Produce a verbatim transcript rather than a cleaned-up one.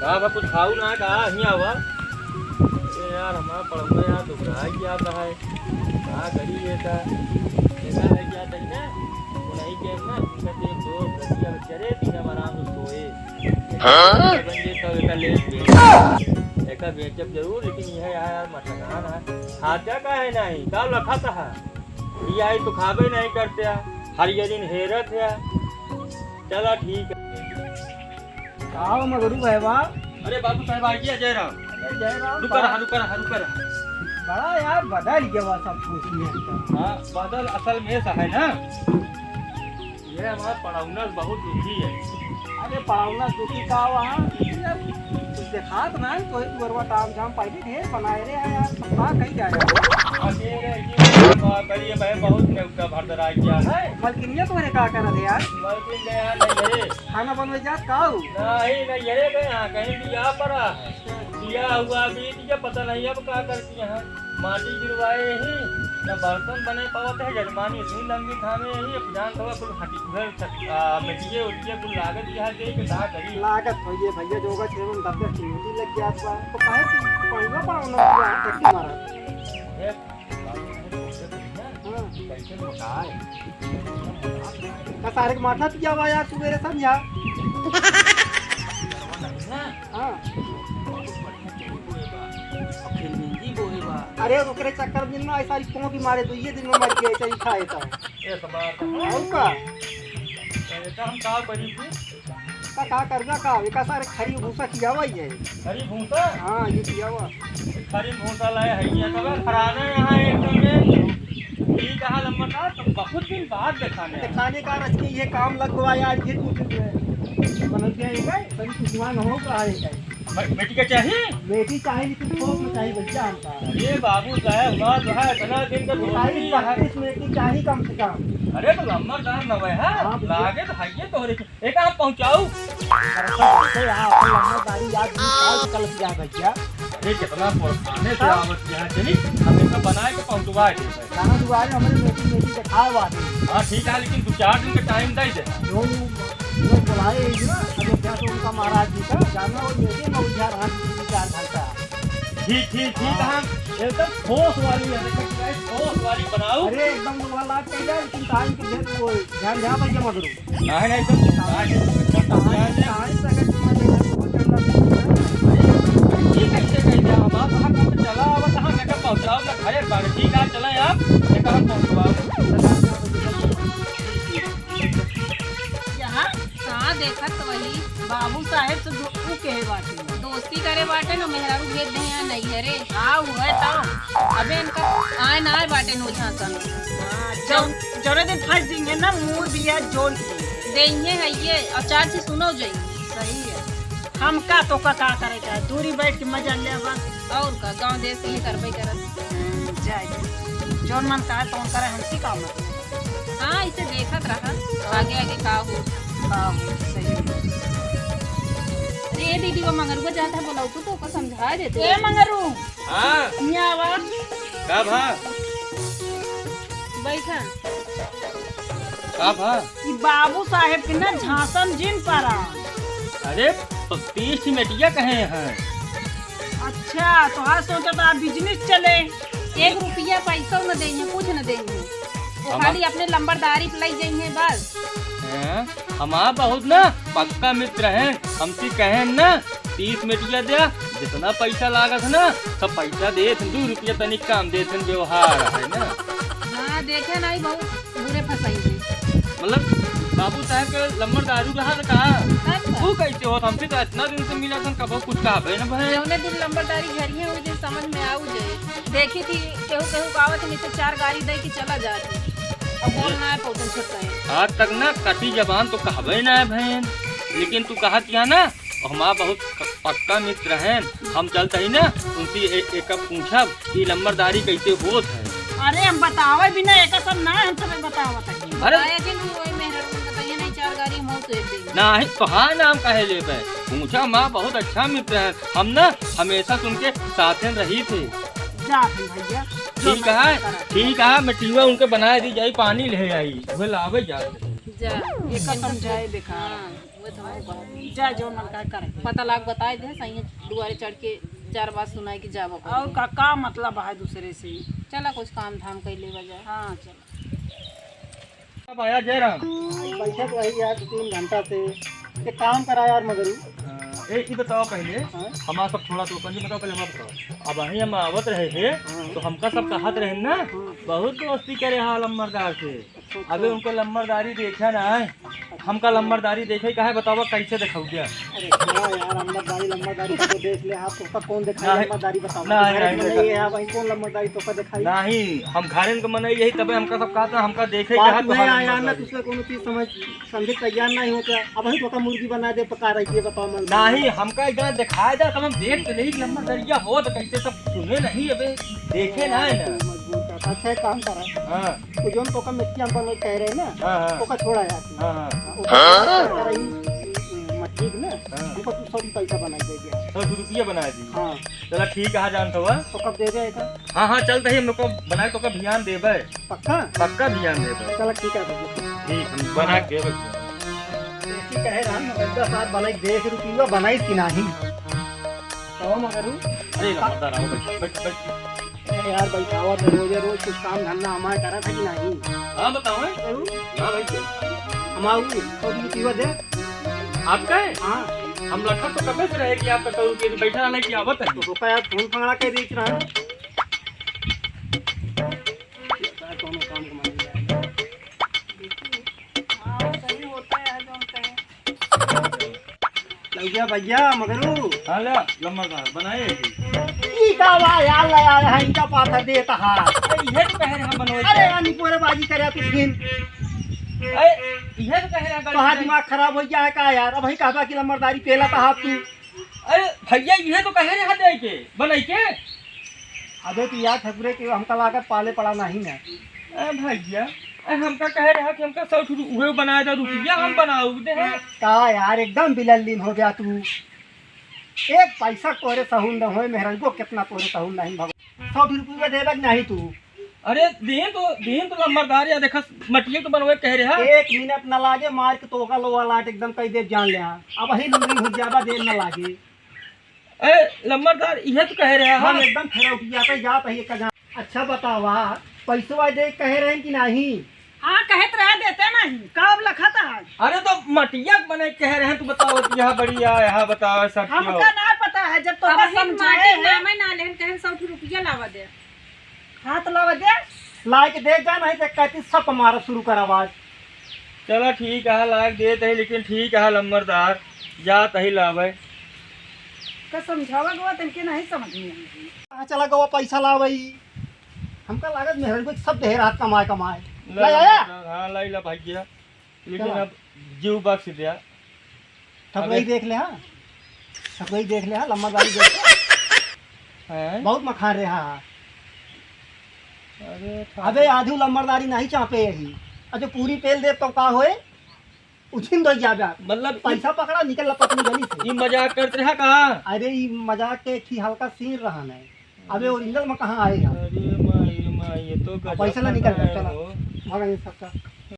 का बा, कुछ खाऊ ना का? हियाँ आवा। अरे यार, हमारा पड़ोसा यार दुबराई जात है। का करी ये का? ऐसा है क्या तक ना? वो नहीं के ना, इनका देख दो, गलिया में चरे, बिना आराम से सोए। हाँ? बन गए तब एका ले बेच। एका बेचब जरूर, लेकिन यह यार मटकान है। खाते का है नहीं, का लखत है? ई आई तो खाबे नहीं करते हैं। हर ये दिन हेरत है। चला ठीक है। आओ मगरू बहवा। अरे बाबू साहब, आ गया जयराम। अरे जयराम रुका रहा, बा- रुका रहा, रुका रहा। बड़ा यार बदल गया बा सब कुछ में तो। हाँ, बदल असल में ऐसा है ना, ये हमारा पड़ौना बहुत दुखी है। अरे पड़ौना दुखी का वहाँ, कुछ देखात ना है, कोई दुअरवा ताम झाम पहले ढेर बनाए रहे हैं यार, सब का कही जाए। अकेले ही बड़ी भाई बहुत नेवता भरदरा गया है। मलकिनिया तुम्हारे का करत है यार? मलकिन गया नहीं है। खाना बनवे जात का हो? नहीं, नहीं, ये गए यहाँ कहीं भी आ पड़ा है। दिया हुआ बीत गया, पता नहीं अब का करती हैं। माटी गिरवाए ही, न बर्तन बने पावत है, जजमानी इतनी लंबी थामे ही, अब जान थोड़ा कुल हटी, उधर तक, आ, मिटिए उटिए कुल लागत यहाँ दे के का करी। लागत हो ये भैया, जोगा छेवन दस दस की मिट्टी लग गया आपका। तो काहे कि पड़ुआ पड़ाव ना दिया, टट्टी मारा। ये हाँ। कैसे मोटा है? का सारे के माथा पिया हुआ यार, सुबेरे संझा। हाँ। अरे ओकरे चक्कर में ना, ऐसा ही पोंकी मारे तो ये दिन में मर गए, ऐसा ही खाए था। ये तो बात है। और का? तो ये तो हम का करी थी? का, का करबा का? एका सारे खरी भूसा खियावा ही है। खरी भूसा? हाँ, ये खियावा। खरी भूसा लाए है, ये तो बस खराना यहाँ एकदम में। ठीक है, लंबा का, तो बहुत दिन बाद देखाने आए। देखाने का रच के ये काम लगवा यार, ये तू फिर बनल के आएगा, तनी कुछ हुआ न हो का आएगा। बे-, बेटी का चाहिए? बेटी चाहिए, लेकिन ठोस में चाहिए भैया हमका। अरे बाबू साहब, हमारा जो है, इतना दिन का ये दोस्ती है। बत्तीस में की चाहिए कम से कम। अरे तो लंबरदार न है, हाँ, भैया। लागे तो है ये तोहरे। एक आप पहुँचाऊ। अरे तो कैसे यहाँ अपन लंबरदारी याद नहीं, काल से कल किया भैया। अरे कितना पुरखाने से हाँ। आवत यहाँ चली, हमेशा बनाए के पहुँचवाए के। गाना दुआरे हमारे बेटी बेटी दिखाए बात है। हाँ ठीक है, लेकिन दो चार दिन का टाइम दे दे। जो, जो बुलाए ही ना, अयोध्या से उनका महाराज जी का जाना और बेटी में उद्यान हाथ में चार घंटा। ठीक, ठीक, ठीक, हाँ। हम एकदम ठोस वाली है, देखो, ठोस वाली बनाओ। अरे एकदम दुआ लाग के जाए, लेकिन टाइम के ढेर वो ध्यान दिया भैया मगरू। नहीं, नहीं, तो आज टाइम, टाइम से अगर तुम देखा तो बहुत ज्यादा ठीक है, ठीक है, ठीक है, हम आप वहाँ पर चला आवत, हाँ, मैं कब पहुँचाओ, मैं घर पर, ठीक है, चला आप, मैं कब पहुँचवाओ। यहाँ कहाँ देखत वही बाबू साहेब से दो-, ऊ कहे बाटे। दोस्ती करे बाटे न, मेहरारू भेज दे यहाँ नैहरे। हाँ, उहे तो। अबे इनका आए ना आए बाटे नोझा सन। हाँ, जौ-, जौने दिन फंस जाएंगे ना, मुँह दिया जोन। देइहे है ये, और चार चीज सुनो जाइए। सही है। हमका तो का, का करे का, दूरी बैठ के मजा ले बस। और का, गाँव देश के लिए करबे करत। हम्म, जाए दे। जौन मन कहे तौन करे, हमसे का मतलब। हाँ, इसे देखत रहा, आगे आगे का हो। का हो, सही है। अरे दीदी, वो मंगरुआ जाता है, बोलाऊ तो, तो ओका समझा देते। ए मंगरू, हाँ। यहाँ आवा। का भा? बैठा। का भा? ई बाबू साहेब के ना झांसन जिन परा। अरे, तो तीस मेटिया कहे हैं। अच्छा, तो आज सोचा था बिजनेस चले। एक रुपया पैसा न देइहे, कुछ न देइहे। वो हम खाली अपने लंबरदारी पे लई जाइहे बस। हैं? हमार बहुत ना पक्का मित्र हैं, हमसे कहें ना तीस मेटिया द्या, जितना पैसा लागत है ना, सब पैसा देत हैं, दो रुपया तनिक कम देत हैं, व्यवहार है ना। हाँ, देखे नहीं बहुत बुरे फंसाई है। मतलब बाबू साहब के लंबरदारू रहा था का? तब का? वो कैसे होत? हमसे तो इतना दिन से मिला था, कबो कुछ कहा भाई ना भाई। जौने दिन लंबरदारी झरिए, वही दिन समझ में आऊ जाए। देखी थी, केहू केहू गावत नहीं तो चार गारी दे के चला जात। अब बोल ना है, पौधन छोटका है। आज तक ना कटी जबान तो कहबे ना है बहन, लेकिन तू कहत या ना, और हमार बहुत क-, पक्का मित्र हैं, हम चलते ही ना उनसे ए-, एक पूछब कि लंबरदारी कैसे होत है। अरे हम बतावे भी ना, एक सब ना हम तुम्हें बतावत है। अरे बताया कि नहीं, वही मेहरा को बताइए नहीं, चार गारी हम तो एक देंगे। नहीं तो हाँ, नाम काहे लेबे, पूछा माँ बहुत अच्छा मित्र है, हम ना हमेशा उनके साथ रही थे। जा फिर भैया, जो ठीक है, मर्जी करा। ठीक है, मैं टीवा उनके बनाए दी जाई, पानी ले आई, वो लावे जाते। जा, ये कसम जाए देखा। हाँ। जा, जौन मन का करे। पता लाग बताए दे, सही दुआरे चढ़ के चार बात सुनाए कि जाबो करे। और का, का मतलब है दूसरे से? चला, कुछ काम धाम कर लेवा जाए। हाँ, चला। अब आया जयराम। बैठा तो वही यार, दो तीन घंटा से। एक काम करा यार, मगर हाँ, ए, ई बताओ पहले, हाँ? हमारा सब छोड़ा तो, पहले बताओ, पहले हमारा बताओ। अब वहीं हम आवत रहे थे, हाँ। तो हमका सब कहत रहे ना, हाँ। बहुत दोस्ती करे हा लम्बरदार से। अच्छा, अच्छा। अबे उनके लम्बरदारी देखा ना है, हमका लम्बरदारी देखे का है, बतावा कैसे देखाऊ क्या? अरे छोड़ा यार, लम्बरदारी, लम्बरदारी तो देख ले, आप तोका कौन देखाई नहीं, लम्बरदारी, बतावा। नहीं, घर नहीं, में नहीं। नहीं है, वही कौन लम्बरदारी तोका देखाई? नहीं, हम घरे के मनई यही, तबे हमका सब कहता, हमका देखे का बात है, तो वह हम आया ना, लम्बरदारी। दूसरा कोनो चीज समझ समझे तैयार नहीं होता। अब वही तोका मुर्गी बना दे, पका रही है, बताओ मन। नहीं, हमका एक दाना दिखाए दे, तब हम देख के नहीं, लम्बरदरिया हो तो कैसे सब सुने नहीं, अबे देखे ना है ना। तू मजबूर करता। अच्छा, एक काम करा। हाँ। वो जौन तोका मिट्टी हम बनल कह रहे ना, हाँ, हाँ। ओका छोड़ा यार तू। हाँ, हाँ। हाँ, ओका छोड़ा ही, मट्टी के ना, हाँ। हमको तू सौ रुपया बनाई दे दिया। सौ रुपया बनाई दी? हाँ। चला ठीक है, जानत हवा। तो कब देबे एका? हाँ, हाँ, चल तही हम लोग को बनाए तो कब ध्यान देबे। पक्का? पक्का ध्यान देबे। चला ठीक है भैया। ठीक, हम बना के देबे। देखी कहे रहा, मगर दस साल बनाई देख रुपया बनाई कि नहीं। कहो मगरू। अरे, रहा, रहा, बैठ, बैठ, बैठ। अरे यार, बैठावा तो रोजे रोज कुछ काम धंधा हमारे करा था कि नहीं? हाँ, बताओ, हैं? करू? हाँ, भाई, क्या? हम आऊ, सौ रुपया दे। आपका है? हाँ। हम लखत तो कबे से रहे कि आपका सौ रुपया बैठा रहना कि आवत है। तो रुपया यार, फोन पकड़ा के बेच रहा है। कौनो काम कमाई जाए। हाँ, सही होता है, जो होता है। लौकिया भैया, मगरू। हाँ, ले, लम्बरदार, बनाए है कि? ई का बा यार, ले आए हैं, इनका पाथर देता हाथ। अरे, इहे तो कहे रहे हम बनवाई अरे, के। यार, निपोरे बाजी करे तू फिन। अरे, इहे तो कहे रहे हम तोहार बनवाई। दिमाग खराब हो गया है का यार? अब ही कहबा कि लम्बरदारी पेला था हाथ तू। अरे भैया, इहे तो कहे रहे हटे के, बनाई के। अबे तू यार ठकुरे के हमका लागत पाले पड़ा नहीं ना। ए भैया, ए हमका कहे रहा कि हमका सौ ठो उहे बनाए दे रुपया, हम बनाऊ दे हैं। का यार, एकदम बिलल्लीन हो गया तू। एक पैसा तोरे सहूल न होए, मेहरारू को कितना तोरे सहूल नहीं भगवान। सौ ठो रुपया देबे कि नहीं तू? अरे दीन तो, दीन तो लम्बरदार या देखा, मटिया तो बनवे कह रहे हैं। एक मिनट न लागे, मार के तोका लोहा लाट एकदम कई देब जान ले। अब ही लुंगरी हो ज्यादा देर न लागे। ए, लम्बरदार, इहे तो कहे रहे हम हम। एकदम फेरौटिया पे जात है एक जान। अच्छा बतावा, पैसवा दे कहे रहे कि नहीं? हाँ, कहत रहे देते नहीं, का अब लखत है? अरे तो मटिया बने कहे रहे, तू बताओ कि यहाँ बढ़िया है, हाँ बताओ सब क्यों? हमका ना पता है, जब तो अब बस हम समझाए माटी हैं। नामे ना लेन, कहें सौ रुपया लावा दे। हाथ लावा दे। लाइक दे जा, नहीं तो कहती सब मारा शुरू कर आवाज। चला ठीक है, लाइक देत है, लेकिन ठीक है लम्बरदार, जात ही लावे। का समझावा गवा, तनके नहीं समझ में आई। कहाँ चला गवा पैसा लावई? हमका लागत मेहरारू के सब ढेर हाथ कमाए, कमाए। ले ला ला, आया? हाँ, लाई ला भैया। लेकिन चला। अब जीव बख्श दिया। ठकुरई अबे। देख ले, हाँ। ठकुरई देख ले, हाँ, लम्बरदारी देख ले। हैं? बहुत मखान रहा, हाँ। अरे, अबे, आधू लम्बरदारी नहीं चापे यही। अच्छा, पूरी पेल दे तो का होए? उछिन दो जाबे। मतलब, पैसा पकड़ा, निकल ला पत्नी गली से। ई मजाक करत रहा का? अरे, ई मजाक के एक ही हल्का सीन रहा नहीं। अबे, ओरिजिनल में कहाँ आए यार? अरे माई रे माई, ये तो अब गजब पैसा ना निकल रहा, है चला। हो। भागा ये सबका।